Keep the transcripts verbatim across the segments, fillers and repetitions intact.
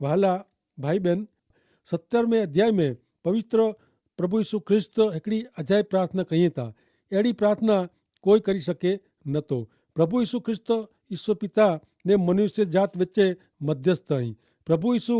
વહાલા ભાઈ બહેન, સત્તર મેં અધ્યાય મેં પવિત્ર પ્રભુ ઈસુ ખ્રિસ્ત હિકડી અજાયબ પ્રાર્થના કહિયે તા. એડી પ્રાર્થના કોઈ કરી શકે નતો. પ્રભુ ઈસુ ખ્રિસ્ત ઈસુ પિતા ને મનુષ્ય જાત વચ્ચે મધ્યસ્થ અહીં. પ્રભુ ઈસુ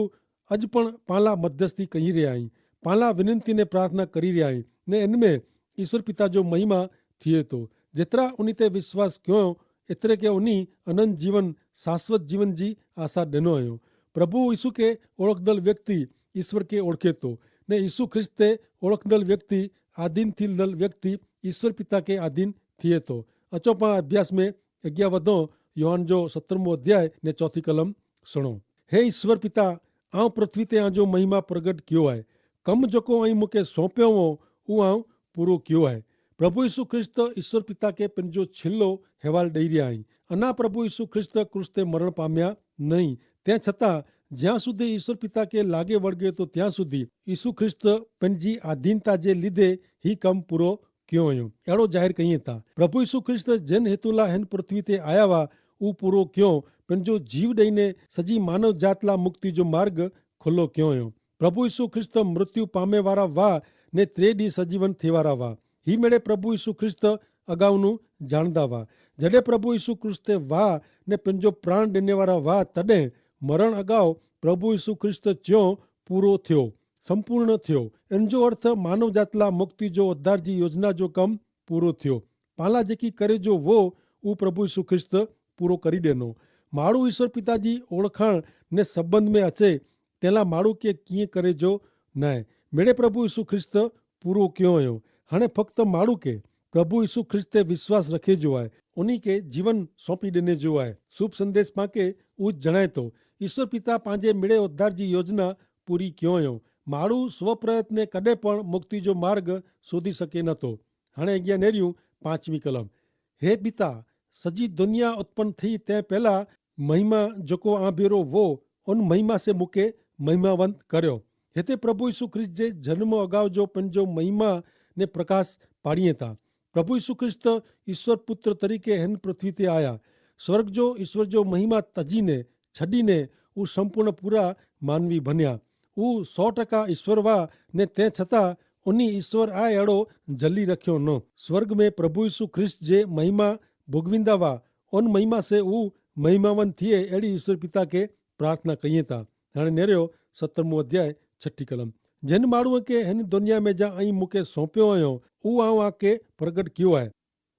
અજ પણ પાલા મધ્યસ્થી કહીં રહ્યા હૈં, પાલા વિનંતી ને પ્રાર્થના કરી રહ્યા હૈં. ને એન મેં ઈસુ પિતા જો મહિમા થિયે તો. જેતરા ઉની તે વિશ્વાસ ક્યો એતરે કે ઉની અનંત જીવન, શાશ્વત જીવન જી આશા દેનો હૈં. પ્રભુ ઈસુ કે ઓળખદલ વ્યક્તિ ઈસુ કે ઓળખે તો, ને ઈસુ ખ્રિસ્ત તે ઓળખદલ વ્યક્તિ આધીન થીલ દલ વ્યક્તિ ઈસુ પિતા કે આધીન થિયે તો. અચો પાં અભ્યાસ મેં અગિયા વધો. યોહાન જો સત્તરમો અધ્યાય ને ચોથી કલમ સુણો. હે ઈસ્વર પિતા, આઉં પૃથ્વી તે આજો મહિમા પ્રગટ કિયો હૈ. કમ જોકો અહીં મુકે સોંપ્યો હો, ઉં આઉં પૂરો કિયો હૈ. પ્રભુ ઈસુ ખ્રિસ્ત ઈસ્વર પિતા કે પન જો છેલ્લો હેવાલ દઈ રહ્યા હૈં. અના પ્રભુ ઈસુ ખ્રિસ્ત ક્રૂસ તે મરણ પામ્યા નહીં. તે છતાં જ્યાં સુધી ઈસ્વર પિતા કે લાગે વળગે તો ત્યાં સુધી ઈસુ ખ્રિસ્ત પન જી આધીનતા જે લીધે હી કમ પૂરો ક્યો અયો એડો જાહેર કહિયે તા. પ્રભુ ઈસુ ખ્રિસ્ત જેન હેતુલા હેન પૃથ્વી તે આયા વા, ઉપૂરો ક્યો, પણ જો જીવ દઈને સજી માનવ જાતલા મુક્તિ જો માર્ગ ખુલ્લો ક્યો અયો. પ્રભુ ઈસુ ખ્રિસ્ત મૃત્યુ પામે વારા વા ને ત્રે દી સજીવન થેવારા વા. હી મેડે પ્રભુ ઈસુ ખ્રિસ્ત અગાઉનું જાણદા વા. જડે પ્રભુ ઈસુ ખ્રિસ્ત તે વા ને પણ જો પ્રાણ દેને વારા વા તદે મરણ અગાઉ પ્રભુ ઈસુ ખ્રિસ્ત ચ્યો પૂરો થ્યો, સંપૂર્ણ થ્યો. એન જો અર્થ માનવ જાતલા મુક્તિ જો ઉદ્ધાર જી યોજના જો કમ પૂરો થ્યો. પાલા જેકી કરે જો વો ઉપ્રભુ ઈસુ ખ્રિસ્ત પૂરો કરી દેનો. માળુ ઈસુ પિતા જી ઓળખાણ ને સંબંધ મેં હશે તેલા માળુ કે કિંય કરે જો નાય. મેળે પ્રભુ ઈસુ ખ્રિસ્ત પૂરો ક્યો અયો. હણે ફક્ત માળુ કે પ્રભુ ઈસુ ખ્રિસ્ત તે વિશ્વાસ રખે જો આય, ઉની કે જીવન સોંપી દેને જો આય. શુભ સંદેશ પાંકે ઉજ જણાયતો. ઈસુ પિતા પાંજે મેળે ઉદ્ધાર જી યોજના પૂરી ક્યો અયો. માળુ સ્વપ્રયત્ને કદે પણ મુક્તિ જો માર્ગ શોધી શકે નતો. હણે અગિયા નેર્યું પાંચમી કલમ. હે પિતા, સજી દુનિયા ઉત્પન થી તે પહેલા મહિમા જોકો આંભેરો વો, ઉન મહિમા સે મુકે મહિમાવંત કર્યો. હેતે પ્રભુ ઈસુ ખ્રિસ્ત જે જન્મ અગાઉ જો પન જો મહિમા ને પ્રકાશ પાડિયે તા. પ્રભુ ઈસુ ખ્રિસ્ત ઈસ્વર પુત્ર તરીકે હેન પૃથ્વી તે આયા. સ્વર્ગ જો ઈસ્વર જો મહિમા તજીને છડીને ઉં સંપૂર્ણ પૂરા માનવી ભન્યા. ઉં સો ટકા ઈસ્વર વા ને તે છતાં ઉની ઈસ્વર આ એડો જલી રખ્યો ન. સ્વર્ગ મેં પ્રભુ ઈસુ ખ્રિસ્ત જે મહિમા ભોગવિંદા વા, ઉન મહિમા સે ઉં મહિમાવન થિયે એડી ઈસ્વર પિતા કે પ્રાર્થના કહિયે તા. હણે નેર્યો સત્તરમું અધ્યાય છઠી કલમ. જેન માણુએ કે હેન દુનિયા મેં જા અહીં મુકે સોંપ્યો અયો, ઉં આઉં આકે પ્રગટ કિયો હૈ.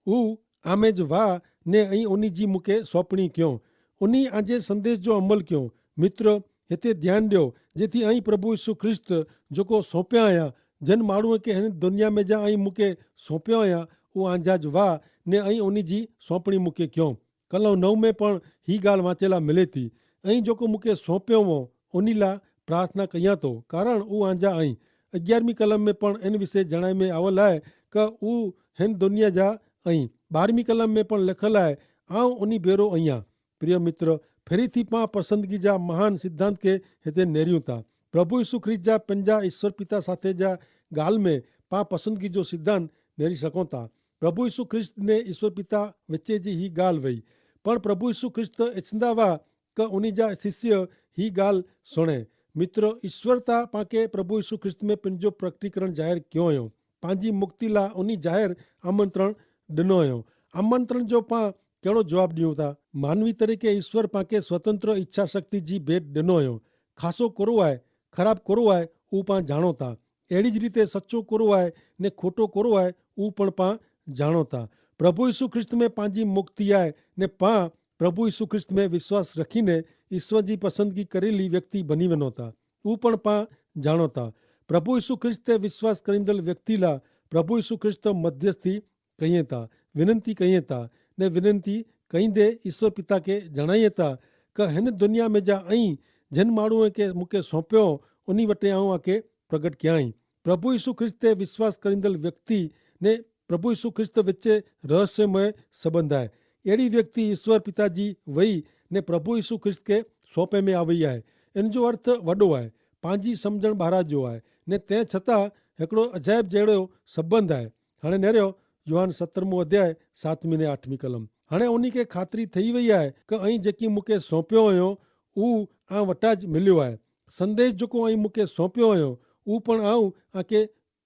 ઉં આમે જ વાહ ને અહીં ઉની જી મુકે સોંપણી ક્યો, ઉની આજે સંદેશ જો અમલ ક્યો. મિત્ર, હેતે ધ્યાન દ્યો, જેથી અહીં પ્રભુ ઈસુ ખ્રિસ્ત જોકો સોંપ્યા અયા, જેન માણુએ કે હેન દુનિયા મેં જા અહીં મુકે સોંપ્યો અયા, ઉં આજા જ વાહ ને અહીં ઉની જી સોંપણી મુકે ક્યો. કલમ નવ મેં પણ હી ગાલ વાંચેલા મિલે થી. અહીં જોકો મુકે સોંપ્યો વો ઉની લા પ્રાર્થના કહિયા તો, કારણ ઉં આંજા અહીં. અગિયારમી કલમ મેં પણ એન વિશે જણાઈ મેં આવલ આય કે ઉં હેન દુનિયા જા અહીં. બારમી કલમ મેં પણ લેખલ આય, આઉં ઉની ભેરો અહિયા. પ્રિય મિત્ર, ફેરી થી પાં પસંદગી જા મહાન સિદ્ધાંત કે હેતે નેર્યું તા. પ્રભુ ઈસુ ખ્રિસ્ત જા પંજા ઈસ્વર પિતા સાથે જા ગાલ મેં પાં પસંદગી જો સિદ્ધાંત નેરી શકો તા. પ્રભુ ઈસુ ખ્રિસ્ત ને ઈસ્વર પિતા વચ્ચે જી હી ગાલ વય. પણ પ્રભુ ઈસુ ખ્રિસ્ત એચંદા વા કે ઉની જા શિષ્ય હી ગાલ સુણે. મિત્ર, ઈસ્વર તા પાંકે પ્રભુ ઈસુ ખ્રિસ્ત મેં પંજો પ્રકટીકરણ જાહેર ક્યો અયો, પાંજી મુક્તિ લા ઉની જાહેર આમંત્રણ ડનો અયો. આમંત્રણ જો પાં કેડો જવાબ દિયો તા? માનવી તરીકે ઈસ્વર પાંકે સ્વતંત્ર ઇચ્છાશક્તિ જી ભેટ ડનો અયો. ખાસો કોરો આય, ખરાબ કોરો આય, ઉપાં જાણો તા. એડી જ રીતે સચો કોરો આય ને ખોટો કોરો આય, ઉપણ પાં જાણો તા. પ્રભુ ઈસુ ખ્રિસ્ત મેં પાંજી મુક્તિ આય ને પાં પ્રભુ ઈસુ ખ્રિસ્ત મેં વિશ્વાસ રખીને ઈસ્વર જી પસંદગી કરેલી વ્યક્તિ બની વેનો તા, ઉપણ પાં જાણો તા. પ્રભુ ઈસુ ખ્રિસ્ત તે વિશ્વાસ કરીંદલ વ્યક્તિ લા પ્રભુ ઈસુ ખ્રિસ્ત મધ્યસ્થી કહિયે તા, વિનંતી કહિયે તા, ને વિનંતી કહિંદે ઈસ્વર પિતા કે જણાયે તા કે હેન દુનિયા મેં જા અહીં જેન માણુએ કે મુકે સોંપ્યો, ઉની વટે આઉં આકે પ્રગટ ક્યાંય. પ્રભુ ઈસુ ખ્રિસ્ત તે વિશ્વાસ કરીંદલ વ્યક્તિ ને પ્રભુ ઈસુ ખ્રિસ્ત વચ્ચે રહસ્યમય સંબંધ આય. એડી વ્યક્તિ ઈસ્વર પિતા જી વય ને પ્રભુ ઈસુ ખ્રિસ્ત કે સોંપે મેં આવય આય. એન જો અર્થ વડો આય, પાંજી સમઝણ બહારા જો આય, ને તે છતાં હેકડો અજાયબ જેડો સંબંધ આય. હણે નેર્યો યોહાન સત્તરમું અધ્યાય સાતમી ને આઠમી કલમ. હણે ઉની કે ખાતરી થઈ વય આય કે અહીં જેકી મુકે સોંપ્યો અયો ઉં આ વટા જ મિલ્યો આય. સંદેશ જોકો અહીં મુકે સોંપ્યો આયો, ઉપણ આઉં આકે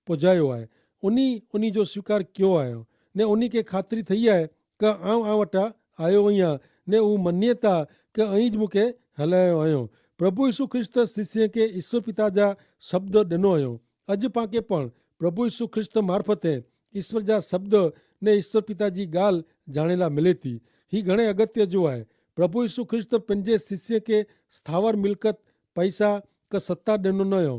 પજાયો આય. ઉની ઉની જો સ્વીકાર ક્યો આયો, ને ઉની કે ખાતરી થઈ આય કે આઉં આ વટા આયો વયા, ને ઉં મન્યતા કે અહીં જ મુકે હલાયો આયો. પ્રભુ ઈસુ ખ્રિસ્ત શિષ્ય કે ઈસુ પિતા જા શબ્દ ડેનો આયો. અજ પાંકે પણ પ્રભુ ઈસુ ખ્રિસ્ત મારફતે ઈસુ જા શબ્દ ને ઈસુ પિતા જી ગાલ જાણેલા મિલેતી. હી ઘણે અગત્ય જો આય. પ્રભુ ઈસુ ખ્રિસ્ત પંજે શિષ્ય કે સ્થાવર મિલકત, પૈસા કે સત્તા ડેનો ન આયો,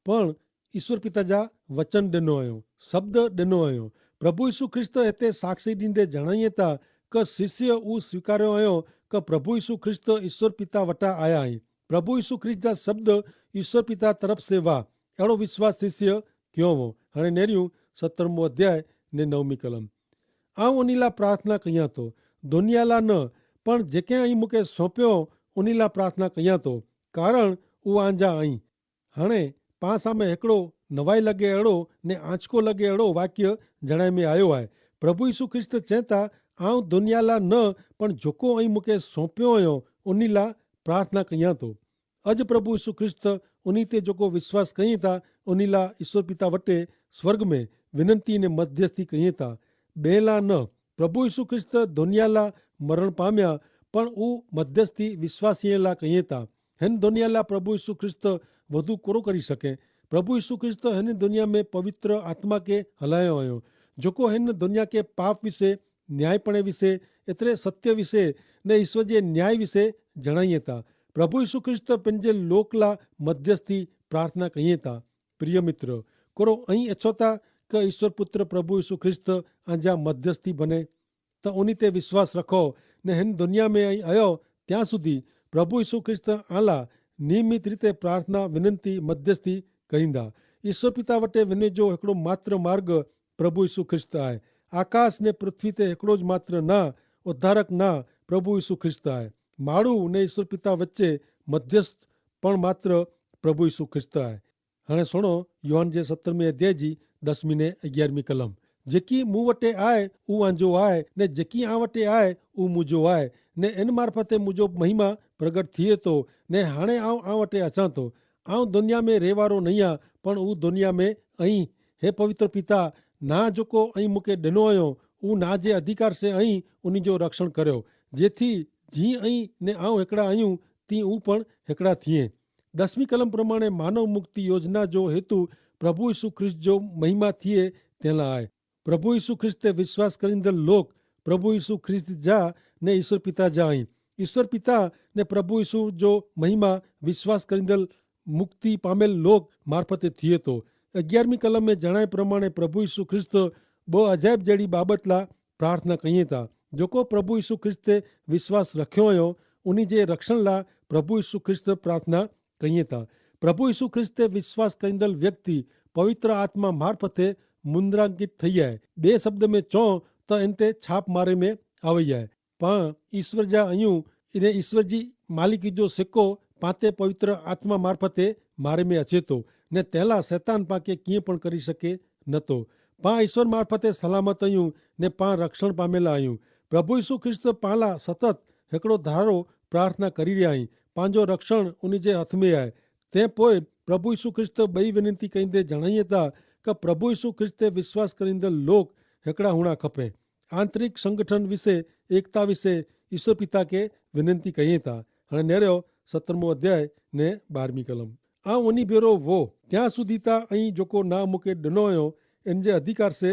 પણ ઈસુ પિતા જા વચન ડેનો આયો, શબ્દ ડેનો આયો. પ્રભુ ઈસુ ખ્રિસ્ત હેતે સાક્ષી દીંદે જણાયે તા કે શિષ્ય ઉસ સ્વીકાર્યો આયો કે પ્રભુ ઈસુ ખ્રિસ્ત ઈસુ પિતા વટા આયા હૈં. પ્રભુ ઈસુ ખ્રિસ્ત જા શબ્દ ઈસુ પિતા તરફ સે વાહ, એડો વિશ્વાસ શિષ્ય ક્યો વો. હણે નેર્યું સત્તરમો અધ્યાય ને નવમી કલમ. આઉં ઉનીલા પ્રાર્થના કહિયા તો, દુનિયાલા ન, પણ જેકે અહીં મુકે સોંપ્યો ઉનીલા પ્રાર્થના કહિયા તો, કારણ ઉઆંજા અહીં. હણે પાસા મેં હેકડો નવાઈ લગે એડો ને આંચકો લગે એડો વાક્ય જણાઈ મેં આયો હૈ. પ્રભુ ઈસુ ખ્રિસ્ત ચેતા, આઉં દુનિયાલા ન, પણ જોકો અહીં મુકે સોંપ્યો અયો ઉનીલા પ્રાર્થના કહિયા તો. અજ પ્રભુ ઈસુ ખ્રિસ્ત ઉની તે જોકો વિશ્વાસ કહિયે તા ઉનીલા ઈસુ પિતા વટે સ્વર્ગ મેં વિનંતી ને મધ્યસ્થી કહિયે તા. બેલા ન, પ્રભુ ઈસુ ખ્રિસ્ત દુનિયાલા મરણ પામ્યા, પણ ઉં મધ્યસ્થી વિશ્વાસીયેલા કહિયે તા. હેન દુનિયાલા પ્રભુ ઈસુ ખ્રિસ્ત વધુ કોરો કરી શકે? પ્રભુ ઈસુ ખ્રિસ્ત હેન દુનિયા મેં પવિત્ર આત્મા કે હલાયો આયો, જોકો હેન દુનિયા કે પાપ વિશે, ન્યાયીપણે વિશે, એતરે સત્ય વિશે ને ઈસુ જે ન્યાય વિશે જણાયે તા. પ્રભુ ઈસુ ખ્રિસ્ત પેનજે લોકલા મધ્યસ્થી પ્રાર્થના કહિયે તા. પ્રિય મિત્ર, કોરો અહીં એછો તા કે ઈસુ પુત્ર પ્રભુ ઈસુ ખ્રિસ્ત આંજા મધ્યસ્થી બને? તો ઉની તે વિશ્વાસ રખો ને હેન દુનિયા મેં અહીં અયો ત્યાં સુધી પ્રભુ ઈસુ ખ્રિસ્ત આલા નિયમિત રીતે પ્રાર્થના વિનંતી મધ્યસ્થી કરીંદા. ઈસુ પિતા વટે વિને જો હેકડો માત્ર માર્ગ પ્રભુ ઈસુ ખ્રિસ્ત આય. આકાશ ને પૃથ્વી તે હેકડો જ માત્ર ના ઉદ્ધારક ના પ્રભુ ઈસુ ખ્રિસ્ત આય. માળુ ને ઈસુ પિતા વચ્ચે મધ્યસ્થ પણ માત્ર પ્રભુ ઈસુ ખ્રિસ્ત આય. હણે સુણો યોહાન જે સત્તરમી અધ્યાય જી દસમી ને અગિયારમી કલમ. જેકી મું વટે આય ઉં આંજો આય, ને જેકી આ વટે આય ઉં મુજો આય, ને એન મારફતે મુજો મહિમા પ્રગટ થિયે તો, ને હણે આઉં આ વટે અચાં તો. આઉં દુનિયા મેં રહેવારો નહિયા, પણ ઉં દુનિયા મેં અહીં. હે પવિત્ર પિતા, ના જોકો અહીં મુકે ડેનો અયો, ઉં ના જે અધિકાર સે અહીં ઉની જો રક્ષણ કર્યો, જેથી જી અહીં ને આઉં હેકડા અયું તી ઉં પણ હેકડા થિયે. દસમી કલમ પ્રમાણે માનવ મુક્તિ યોજના જો હેતુ પ્રભુ ઈસુ ખ્રિસ્ત જો મહિમા થિયે તેલા આય. પ્રભુ ઈસુ ખ્રિસ્ત તે વિશ્વાસ કરીંદલ લોક પ્રભુ ઈસુ ખ્રિસ્ત જા ને ઈસુ પિતા જા અહીં. ઈસુ પિતા ને પ્રભુ ઈસુ જો મહિમા વિશ્વાસ કરીંદલ મુક્તિ પામેલ લોક મારફતે થિયે તો. અગિયારમી કલમ મેં જણાય પ્રમાણે પ્રભુ ઈસુ ખ્રિસ્ત બહ અજાયબ જેડી બાબતલા પ્રાર્થના કહિયે તા. જોકો પ્રભુ ઈસુ ખ્રિસ્ત તે વિશ્વાસ રખ્યો અયો ઉની જે રક્ષણ લા પ્રભુ ઈસુ ખ્રિસ્ત પ્રાર્થના કહિયે તા. પ્રભુ ઈસુ ખ્રિસ્ત તે વિશ્વાસ કરીંદલ વ્યક્તિ પવિત્ર આત્મા મારફતે મુદ્રાંકિત થઈ આય. બે શબ્દ મેં ચો તો એન તે છાપ મારે મેં આવે આય. પાં ઈસ્વર જા અયું ઇને ઈસ્વર જી માલિકી જો સિક્કો પાંતે પવિત્ર આત્મા મારફતે મારે મેં અચેતો, ને તેલા સૈતાન પાંકે કિંપણ કરી શકે નતો. પાં ઈસ્વર મારફતે સલામત અયું ને પાં રક્ષણ પામેલા અયું. પ્રભુ ઈસુ ખ્રિસ્ત પાંલા સતત હેકડો ધારો પ્રાર્થના કરી રહ્યા હી. પાંજો રક્ષણ ઉની જે હથ મેં આય. તે પોય પ્રભુ ઈસુ ખ્રિસ્ત બઈ વિનંતી કઈંદે જણાયે તા કે પ્રભુ ઈસુ ખ્રિસ્તે વિશ્વાસ કરીંદલ લોક હેકડા હુણા ખપે. આંતરિક સંગઠન વિશે, એકતા વિશે ઈસુ પિતા કે વિનંતી કહિયે તા. હણે નેર્યો સત્તરમો અધ્યાય ને બારમી કલમ. આ ઉની ભેરો વો ત્યાં સુધી તા અહીં જોકો ના મુકે ડનો અયો એન જે અધિકાર સે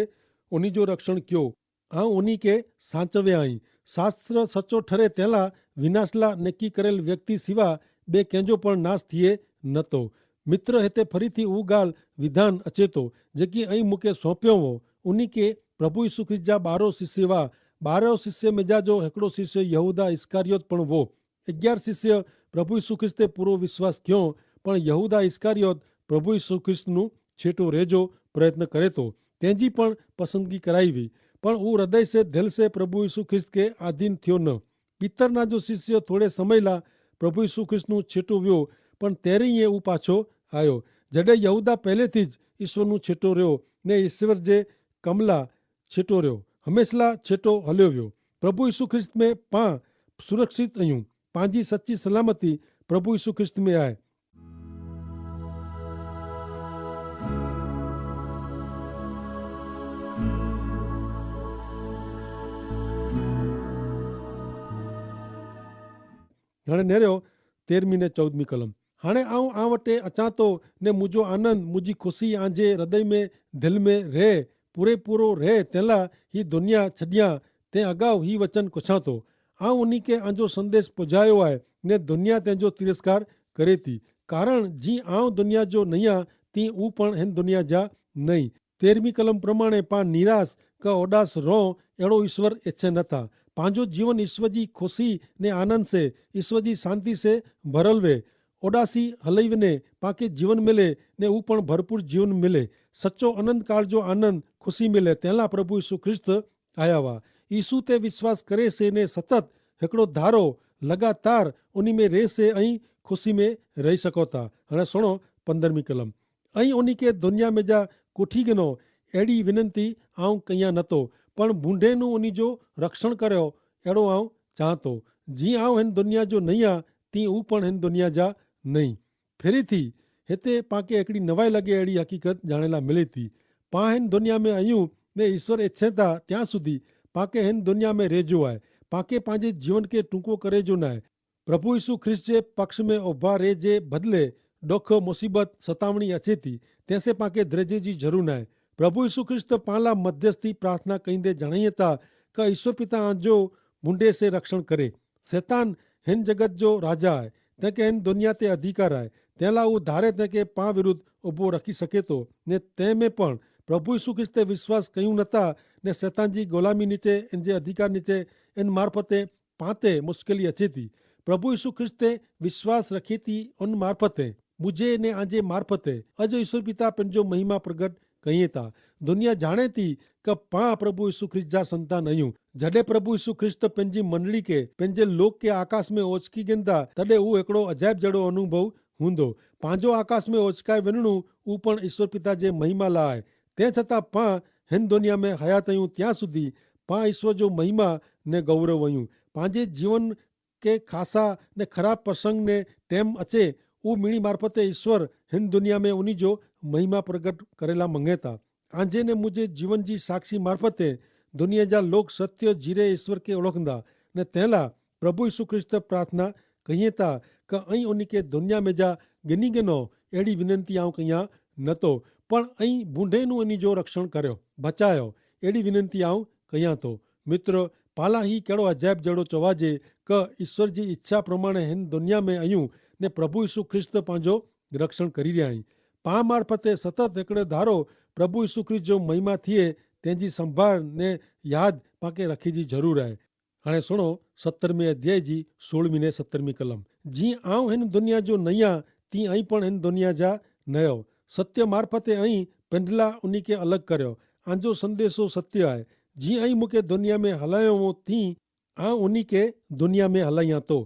ઉની જો રક્ષણ ક્યો. આઉં ઉની કે સાંચવ્યા અહીં. શાસ્ત્ર સચો ઠરે તેલા વિનાશલા નેકી કરેલ વ્યક્તિ સિવા બે કેંજો પણ નાશ થિયે નતો. મિત્ર હેતે ફરીથી ઉગાલ વિધાન અચેતો જેકી અહીં મુકે સોંપ્યો વો. ઉની કે પ્રભુ ઈસુ ખ્રિસ્ત જા બારો શિષ્ય વા. બારો શિષ્ય મેજા જો હેકડો શિષ્ય યહૂદા ઇસ્કારિયોત પણ વો. અગિયાર શિષ્ય પ્રભુ ઈસુ ખ્રિસ્તે પૂરો વિશ્વાસ ક્યો, પણ યહૂદા ઇસ્કારિયોત પ્રભુ ઈસુ ખ્રિસ્તનું છેટો રહેજો પ્રયત્ન કરે તો તેની પણ પસંદગી કરાઈ વી. પણ ઉં હૃદય સે ધેલ સે પ્રભુ ઈસુ ખ્રિસ્ત કે આધીન થયો ન. પિતર ના જો શિષ્ય થોડે સમયલા પ્રભુ ઈસુ ખ્રિસ્તનું છેટો વ્યો, પણ તેરી એ ઉં પાછો આયો. જડે યહૂદા પહેલેથી જ ઈસવનું છેટો રહ્યો ને ઈસવર જે કમલા છેટો રહ્યો, હમેંસલા છેટો હલ્યો વ્યો. પ્રભુ ઈસુ ખ્રિસ્ત મેં પાં સુરક્ષિત અયું. પાંજી સચ્ચી સલામતી પ્રભુ ઈસુ ખ્રિસ્ત મેં આય. હણે નેર્યો તેરમી ને ચૌદમી કલમ. હણે આઉં આ વટે અચાંતો ને મુજો આનંદ મુજી ખુશી આંજે હૃદય મેં દિલ મેં રહે, પૂરે પૂરો રહે તેલા હી દુનિયા છડિયા તે અગાઉ હી વચન કોછાંતો. આઉં ઉની કે આંજો સંદેશ પજાયો આય ને દુનિયા તેંજો તિરસ્કાર કરે તી. કારણ જી આઉં દુનિયા જો નહિયા તી ઉપણ હેન દુનિયા જા નહીં. તેરમી કલમ પ્રમાણે પા નિરાશ કા ઓડાસ રોં એડો ઈશ્વર એચ્છે નથા. પાંજો જીવન ઈશ્વર જી ખુશી ને આનંદ સે ઈશ્વર જી શાંતિ સે ભરલ વે. ઓડાસી હલઈ વને પાંકે જીવન મિલે ને ઉપણ ભરપૂર જીવન મિલે. સચો અનંતકાળ જો આનંદ ખુશી મિલે તેલા પ્રભુ ઈસુ ખ્રિસ્ત આયા વા. ઈસુ તે વિશ્વાસ કરે સે ને સતત હેકડો ધારો લગાતાર ઉની મેં રહે સે અહીં ખુશી મેં રહી સકોતા. હણે સુણો પંદરમી કલમ. અહીં ઉની કે દુનિયા મેં જા કુઠી ગનો એડી વિનંતી આઉં કહિયા નતો, પણ ભૂંડેનું ઉની જો રક્ષણ કર્યો એડો આઉં ચાંતો. જી આઉં હેન દુનિયા જો નહિયા તી ઉપણ હેન દુનિયા જા નહીં. ફેરી થી હેતે પાંકે એકડી નવાઈ લગે એડી હકીકત જાણેલા મિલે તી. પાં હેન દુનિયા મેં અયું ને ઈસ્વર એચ્છે તા ત્યાં સુધી પાંકે હેન દુનિયા મેં રહેજો આય. પાંકે પાંજે જીવન કે ટૂંકો કરે જો નાય. પ્રભુ ઈસુ ખ્રિસ્ત જે પક્ષ મેં ઉભા રહે જે બદલે ડોખ મુસીબત સતાવણી અચેતી તેસે પાંકે ધ્રેજે જી જરૂર નાય. પ્રભુ ઈસુ ખ્રિસ્ત પાંલા મધ્યસ્થી પ્રાર્થના કહીંદે જણાયે તા કે ઈસ્વર પિતા આજો મુંડે સે રક્ષણ કરે. સેતાન હેન જગત જો રાજા આય, તેંકે હેન દુનિયા તે અધિકાર આય. તેલા ઉ ધારે તેંકે પાં વિરુદ્ધ ઉભો રખી સકેતો. ને તેમે પણ પ્રભુ ઈસુ ખ્રિસ્ત તે વિશ્વાસ કહ્યું નતા ને સેતાન જી ગોલામી નીચે એન જે અધિકાર નીચે એન મારફતે પાંતે મુશ્કેલી અચેતી. પ્રભુ ઈસુ ખ્રિસ્ત તે વિશ્વાસ રખેતી અન મારફતે મુઝે ને આજે મારફતે અજ ઈસુ પિતા પેનજો મહિમા પ્રગટ કહિયે તા. દુનિયા જાણે તી કે પાં પ્રભુ ઈસુ ખ્રિસ્ત જા સંતાન અયું. જડે પ્રભુ ઈસુ ખ્રિસ્ત પેનજી મંડળી કે પેનજે લોક કે આકાશ મેં ઓચકી ગેંદા તદે ઉ એકડો અજાયબ જેડો અનુભવ હુંદો. પાંજો આકાશ મેં ઓચકાઈ વેનણું ઉપણ ઈસુ પિતા જે મહિમા લા આય. તે છતાં પાં હેન દુનિયા મેં હયાત અયું ત્યાં સુધી પાં ઈસુ જો મહિમા ને ગૌરવ અયું. પાંજે જીવન કે ખાસા ને ખરાબ પ્રસંગ ને ટેમ અચે ઉ મિણી મારફતે ઈસ્વર હેન દુનિયા મેં ઉની જો મહિમા પ્રગટ કરેલા મંગેતા. આંજે ને મુઝે જીવન જી સાક્ષી મારફતે દુનિયા જા લોક સત્ય જીરે ઈસ્વર કે ઓળખંદા. ને તેલા પ્રભુ ઈસુ ખ્રિસ્ત પ્રાર્થના કહિયે તા કે અહીં ઉની કે દુનિયા મેં જા ગિની ગિનો એડી વિનંતી આઉં કહિયા નતો, પણ અહીં ભૂંડેનું એની જો રક્ષણ કર્યો, બચાયો, એડી વિનંતી આઉં કહિયા તો. મિત્ર, પાલા હી કેડો અજાયબ જેડો ચોવાજે કે ઈસ્વર જી ઇચ્છા પ્રમાણે હેન દુનિયા મેં અયું ને પ્રભુ ઈસુ ખ્રિસ્ત પાંજો રક્ષણ કરી રહ્યા હી. પા મારફતે સતત હેકડ઼ે ધારો પ્રભુ ઈસુ ખ્રિસ્ત જો મહિમા થિયે તેની સંભાર ને યાદ પાંકે રખી જી જરૂર આય. હાણે સુણો સત્તરમી અધ્યાય જી સોળમી ને સત્તરમી કલમ. જી આઉં હેન દુનિયા જો નહિયા તી અહીં પણ હેન દુનિયા જા નયો. સત્ય મારફતે અહીં પેંડલા ઉની કે અલગ કર્યો. આંજો સંદેશો સત્ય આય. જી અહીં મુકે દુનિયા મેં હલાયો હો તી આઉં ઉની કે દુનિયા મેં હલાયા તો.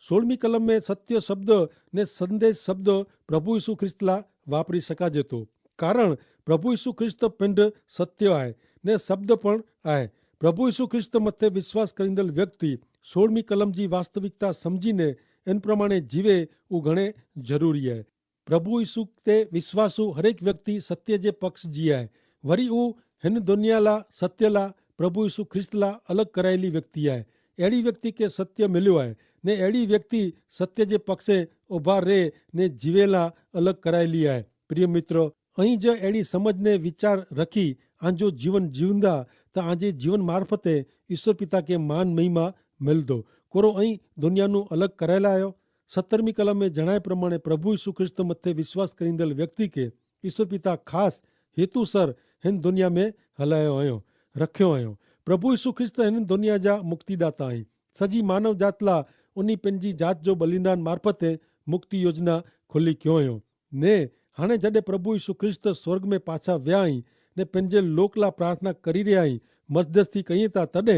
સોળમી કલમ મેં સત્ય શબ્દ ને સંદેશ શબ્દ પ્રભુ ઈસુ ખ્રિસ્તલા વાપરી શકાજે તો. કારણ પ્રભુ ઈસુ ખ્રિસ્ત પિંડ સત્ય આય ને શબ્દ પણ આય. પ્રભુ ઈસુ ખ્રિસ્ત મતે વિશ્વાસ કરીંદલ વ્યક્તિ સોળમી કલમ જી વાસ્તવિકતા સમજીને એન પ્રમાણે જીવે ઉ ઘણે જરૂરી આય. પ્રભુ ઈસુ તે વિશ્વાસુ હરેક વ્યક્તિ સત્ય જે પક્ષ જી આય. વરી ઉ હેન દુનિયાલા સત્યલા પ્રભુ ઈસુ ખ્રિસ્તલા અલગ કરાયેલી વ્યક્તિ આય. એડી વ્યક્તિ કે સત્ય મિલ્યો આય ને એડી વ્યક્તિ સત્ય જે પક્ષે ઉભા રહે ને જીવેલા અલગ કરાયેલી આય. પ્રિય મિત્ર, અહીં જ એડી સમજ ને વિચાર રખી આંજો જીવન જીવંદા તો આજે જીવન મારફતે ઈસુ પિતા કે માન મહિમા મિલ દો. કોરો અહીં દુનિયાનું અલગ કરાયેલા આયો. સત્તરમી કલમ મેં જણાય પ્રમાણે પ્રભુ ઈસુ ખ્રિસ્ત મતે વિશ્વાસ કરીંદલ વ્યક્તિ કે ઈસુ પિતા ખાસ હેતુ સર હેન દુનિયા મેં હલાયો અયો, રખ્યો અયો. પ્રભુ ઈસુ ખ્રિસ્ત હેન દુનિયા જા મુક્તિદાતા અહીં સજી માનવ જાતલા ઉની પેનજી જાત જો બલિદાન મારફતે મુક્તિ યોજના ખુલ્લી ક્યો અયો. ને હાણે જડે પ્રભુ ઈસુ ખ્રિસ્ત સ્વર્ગ મેં પાછા વ્યા અહીં ને પેનજે લોક લા પ્રાર્થના કરી રહ્યા અહીં મધ્યસ્થી કહિયે તા તદે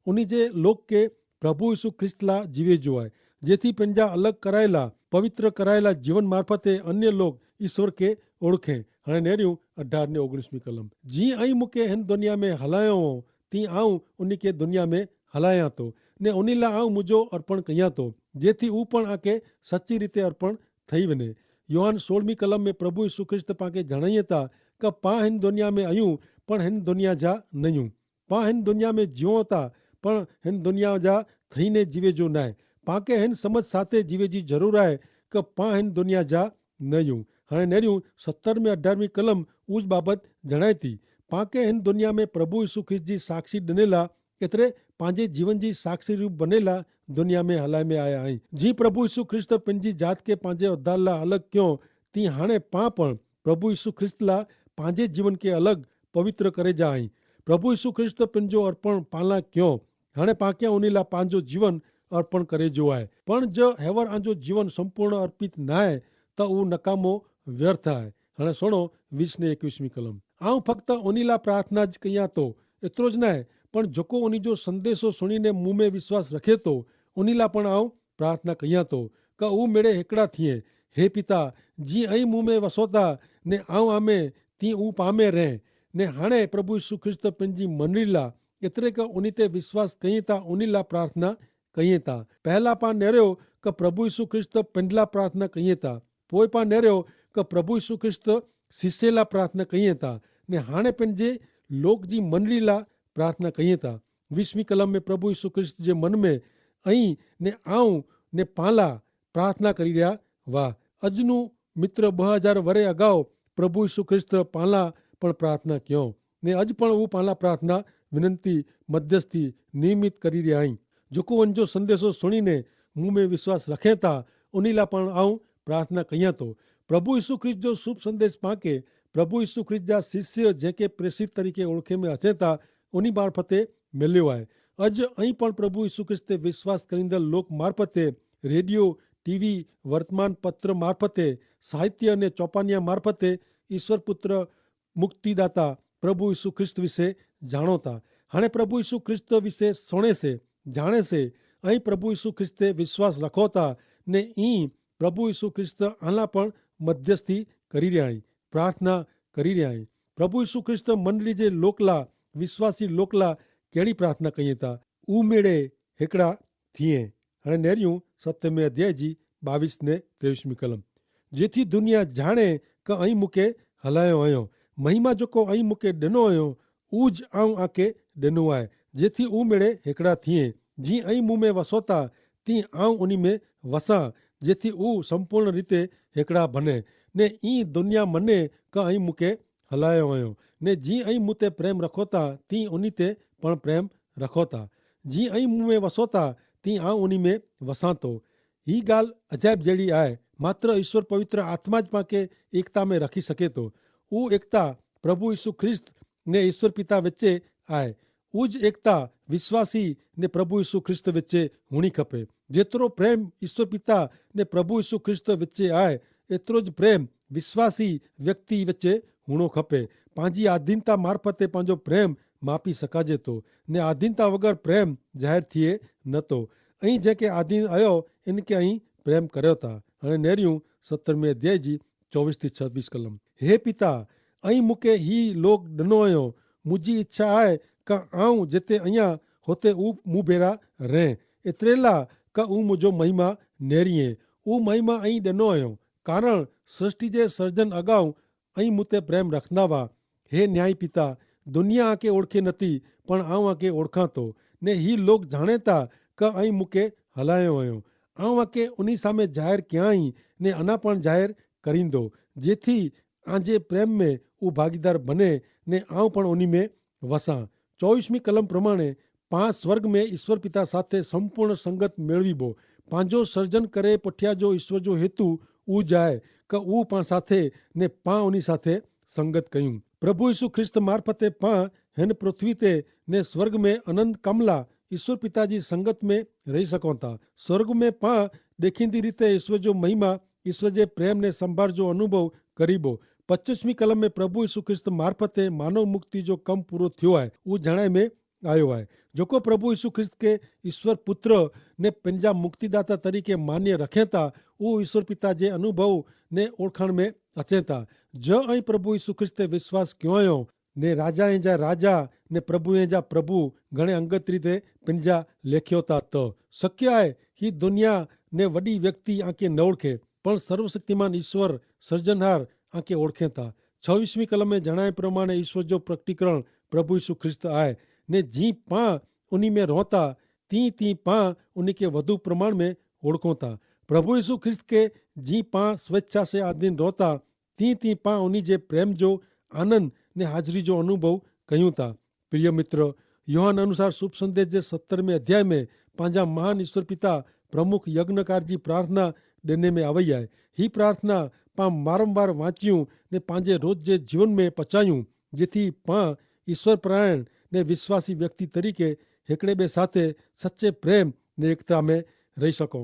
ઉની જે લોક કે પ્રભુ ઈસુ ખ્રિસ્ત લા જીવે જો આય, જેથી પેનજા અલગ કરાયેલા પવિત્ર કરાયેલા જીવન મારફતે અન્ય લોક ઈસ્વર કે ઓળખે. હાણે નેર્યું અઢાર ને ઓગણીસમી કલમ. જી અહીં મુકે હેન દુનિયા મેં હલાયો હો તી આઉં ઉની કે દુનિયા મેં હલાયા તો ને ઉની લા આઉં મુજો અર્પણ કહિયા તો, જેથી ઉપણ આકે સચ્ચી રીતે અર્પણ થઈ વને. યોહાન સોળમી કલમ મેં પ્રભુ ઈસુ ખ્રિસ્ત પાંકે જણાયે તા કે પાં હેન દુનિયા મેં અયું પણ હેન દુનિયા જા નયું. પાં હેન દુનિયા મેં જીવો તા પણ હેન દુનિયા જા થઈને જીવે જો નાય. પાંકે હેન સમજ સાથે જીવે જી જરૂર આય, કે પાં હેન દુનિયા જા નહિયું. હણે નેર્યું સત્તર મેં અઢ્યારમી કલમ ઉજ બાબત જણાયતી. પાંકે હેન દુનિયા મેં પ્રભુ ઈસુ ખ્રિસ્ત જી સાક્ષી ડનેલા એતરે પાંજે જીવન જી સાક્ષી રૂપ બનેલા દુનિયા મેં હલાઈ મેં આયા હૈં. જી પ્રભુ ઈસુ ખ્રિસ્ત પન જી જાત કે પાંજે અધારલા અલગ ક્યો, તી હાણે પાં પણ પ્રભુ ઈસુ ખ્રિસ્ત લા પાંજે જીવન કે અલગ પવિત્ર કરે જા હૈં. પ્રભુ ઈસુ ખ્રિસ્ત પન જો અર્પણ પાલા ક્યો, હાણે પાંકે ઉની લા પાંજો જીવન અર્પણ કરે જો આય. પણ જો હેવર આજો જીવન સંપૂર્ણ અર્પિત નાય, તો ઉ નકામો વ્યર્થ આય. હણે સુણો વીસ ને એકવીસમી કલમ. આઉં ફક્ત ઉની લા પ્રાર્થના જ કહિયા તો, એતરો જ નાય, પણ જોકો ઉની જો સંદેશો સુણીને મું મેં વિશ્વાસ રખે તો, ઉની લા પણ આઉં પ્રાર્થના કહિયા તો, કે ઉં મેળે હેકડા થિયે. હે પિતા, જી અહીં મું મેં વસોતા, ને આઉં આમે તી ઉં પામે રહે. ને હાણે પ્રભુ ઈસુ ખ્રિસ્ત પન જી મંડલી લા, એતરે કે ઉની તે વિશ્વાસ કહિયે તા ઉની લા પ્રાર્થના કહિયે તા. પહેલા પાં નેર્યો કે પ્રભુ ઈસુ ખ્રિસ્ત પન લા પ્રાર્થના કહિયે તા. પોય પાં નેર્યો કે પ્રભુ ઈસુ ખ્રિસ્ત શિષ્ય લા પ્રાર્થના કહિયે તા. ને હાણે પન જે લોક જી મંડલી લા પ્રાર્થના કહિયે તા. વીસમી કલમ મેં પ્રભુ ઈસુ ખ્રિસ્ત જે મન મેં અહીં ને આઉં ને પાલા પ્રાર્થના કરી રહ્યા. વાહ, અજ નું મિત્ર બહ હજાર વરે અગાઉ પ્રભુ ઈસુ ખ્રિસ્ત પાલા પણ પ્રાર્થના ક્યો, ને અજ પણ ઉપાલા પ્રાર્થના વિનંતી મધ્યસ્થી નિયમિત કરી રહ્યા હૈં. જોકો અનજો સંદેશો સુણીને મું મેં વિશ્વાસ રખેતા, ઉનીલા પણ આઉં પ્રાર્થના કહિયા તો. પ્રભુ ઈસુ ખ્રિસ્ત જો શુભ સંદેશ પાંકે પ્રભુ ઈસુ ખ્રિસ્ત જા શિષ્ય જેંકે પ્રેસિત તરીકે ઓળખે મેં હસેતા, ઉની મારફતે મેલ્યો આય. અજ અહીં પણ પ્રભુ ઈસુ ખ્રિસ્ત તે વિશ્વાસ કરીંદલ લોક મારફતે, રેડિયો, ટીવી, વર્તમાન પત્ર મારફતે, સાહિત્ય અને ચોપાનિયા મારફતે ઈસવપુત્ર મુક્તિદાતા પ્રભુ ઈસુ ખ્રિસ્ત વિશે જાણોતા. હણે પ્રભુ ઈસુ ખ્રિસ્ત વિશે સોણે સે, જાણે સે. અહીં પ્રભુ ઈસુ ખ્રિસ્ત તે વિશ્વાસ રખોતા, ને ઈ પ્રભુ ઈસુ ખ્રિસ્ત આલા પણ મધ્યસ્થી કરી રહ્યા હૈં, પ્રાર્થના કરી રહ્યા હૈં. પ્રભુ ઈસુ ખ્રિસ્ત મંડલી જે લોકલા, વિશ્વાસી લોકલા કેડી પ્રાર્થના કહિયે તા? ઉમેડે હેકડા થિયે. હણે નેર્યું સત્યમે અધ્યાય જી બાવીસ ને ત્રેવીસમી કલમ. જેથી દુનિયા જાણે કે અહીં મુકે હલાયો અયો, મહિમા જોકો અહીં મુકે ડેનો અયો, ઉજ આઉં આકે ડેનો આય. જેથી ઉમેડે હેકડા થિયે. જી અહીં મુમે વસોતા, તી આઉં ઉની મેં વસા, જેથી ઉ સંપૂર્ણ રીતે હેકડા ભને, ને ઈ દુનિયા મને કે અહીં મુકે હલાયો અયો. ને જી અહીં મુતે પ્રેમ રખોતા, તી ઉની તે પણ પ્રેમ રખોતા. જી અહીં મુમે વસોતા, તી આઉં ઉની મેં વસાતો. હી ગાલ અજાયબ જેડી આય. માત્ર ઈસવ પવિત્ર આત્મા જ પાંકે એકતા મેં રખી સકે તો. ઉ એકતા પ્રભુ ઈસુ ખ્રિસ્ત ને ઈસવ પિતા વચ્ચે આય. ઉજ એકતા વિશ્વાસી ને પ્રભુ ઈસુ ખ્રિસ્ત વચ્ચે હુણી ખપે. જેતરો પ્રેમ ઈસવ પિતા ને પ્રભુ ઈસુ ખ્રિસ્ત વચ્ચે આય, એતરો જ પ્રેમ વિશ્વાસી વ્યક્તિ વચ્ચે હુણો ખપે. પાંજી આધીનતા મારફતે પાંજો પ્રેમ માપી સકાજે તો, ને આધીનતા વગર પ્રેમ જાહેર થિયે નતો. અહીં જે કે આધીન અયો, એન કે અહીં પ્રેમ કર્યો તા. અને નેર્યું સત્તરમી અધ્યાય જી ચોવીસ થી છવીસ કલમ. હે પિતા, અહીં મુકે હી લોગ ડનો અયો. મુજી ઇચ્છા આય કા આઉં જેતે અયા હોતે ઉપ મુભેરા રહે. એતરેલા કા ઉં મુજો મહિમા નેરિયે. ઉં મહિમા અહીં ડનો અયો, કારણ સૃષ્ટિ જે સર્જન અગાઉ અહીં મુતે પ્રેમ રખનાવા. હે ન્યાયી પિતા, દુનિયા આકે ઓળખે નથી, પણ આઉં આકે ઓળખાતો, ને હી લોગ જાણેતા કા અહીં મુકે હલાયો અયો. આઉં આકે ઉની સામે જાહેર ક્યાંય ને અના પણ જાહેર કરીંદો, જેથી આજે પ્રેમ મેં ઉ ભાગીદાર બને, ને આઉં પણ ઉની મેં વસા. ચોવીસમી કલમ પ્રમાણે, પાં સ્વર્ગ મેં ઈસ્વર પિતા સાથે સંપૂર્ણ સંગત મેળવી બો. પાંજો સર્જન કરે પઠ્યા જો ઈસ્વર જો હેતુ ઉ જાય કે ઉ પાં સાથે ને પાં ઉની સાથે સંગત કહ્યું. પ્રભુ ઈસુ ખ્રિસ્ત મારફતે પાં હેન પૃથ્વી તે ને સ્વર્ગ મેં અનંત કમલા ઈસ્વર પિતા જી સંગત મેં રહી સકોતા. સ્વર્ગ મેં પાં દેખીંદી રીતે ઈસ્વર જો મહિમા, ઈસ્વર જે પ્રેમ ને સંભાર જો અનુભવ કરીબો. પચ્ચીસમી કલમ મેં પ્રભુ ઈસુ ખ્રિસ્ત મારફતે માનવ મુક્તિ જો કમ પૂરો થયો હૈ ઉ જણાય મેં આયો હૈ. જોકો પ્રભુ ઈસુ ખ્રિસ્ત કે ઈસ્વર પુત્ર ને પંજા મુક્તિદાતા તરીકે માન્ય રખેતા, ઉ ઈસ્વર પિતા જે અનુભવ ને ઓળખાણ મેં અચેતા. જો અહીં પ્રભુ ઈસુ ખ્રિસ્ત તે વિશ્વાસ ક્યોંયો ને રાજા એ જા રાજા ને પ્રભુ એ જા પ્રભુ ઘણે અંગત રીતે પંજા લેખ્યોતા તો શક્ય હૈ હી દુનિયા ને વડી વ્યક્તિ આંકે ન ઓળખે, પણ સર્વશક્તિમાન ઈસ્વર સર્જનહાર આંકે ઓળખેતા. છવીસમી કલમે જણાય પ્રમાણે ઈસ્વર જો પ્રકટીકરણ પ્રભુ ઈસુ ખ્રિસ્ત આય, ને જી પાં ઉની મેં રોતા તી તી પાં ઉની કે વધુ પ્રમાણ મેં ઓળખોતા. પ્રભુ ઈસુ ખ્રિસ્ત કે જી પાં સ્વેચ્છા સે આધીન રોતા, તી તી પાં ઉની જે પ્રેમ જો આનંદ ને હાજરી જો અનુભવ કહ્યું તા. પ્રિય મિત્ર, યોહાન અનુસાર શુભ સંદેશ જે સત્તર મેં અધ્યાય મેં પાંજા મહાન ઈસ્વર પિતા પ્રમુખ યજ્ઞકાર જી પ્રાર્થના દેને મેં આવય આય. હી પ્રાર્થના પાં વારંવાર વાંચ્યું ને પાંજે રોજ જે જીવન મેં પચાયું, જેથી પાં ઈસ્વર પ્રાયણ ને વિશ્વાસી વ્યક્તિ તરીકે હેકડ઼ે બે સાથે સચ્ચે પ્રેમ ને એકતા મેં રહી શકો.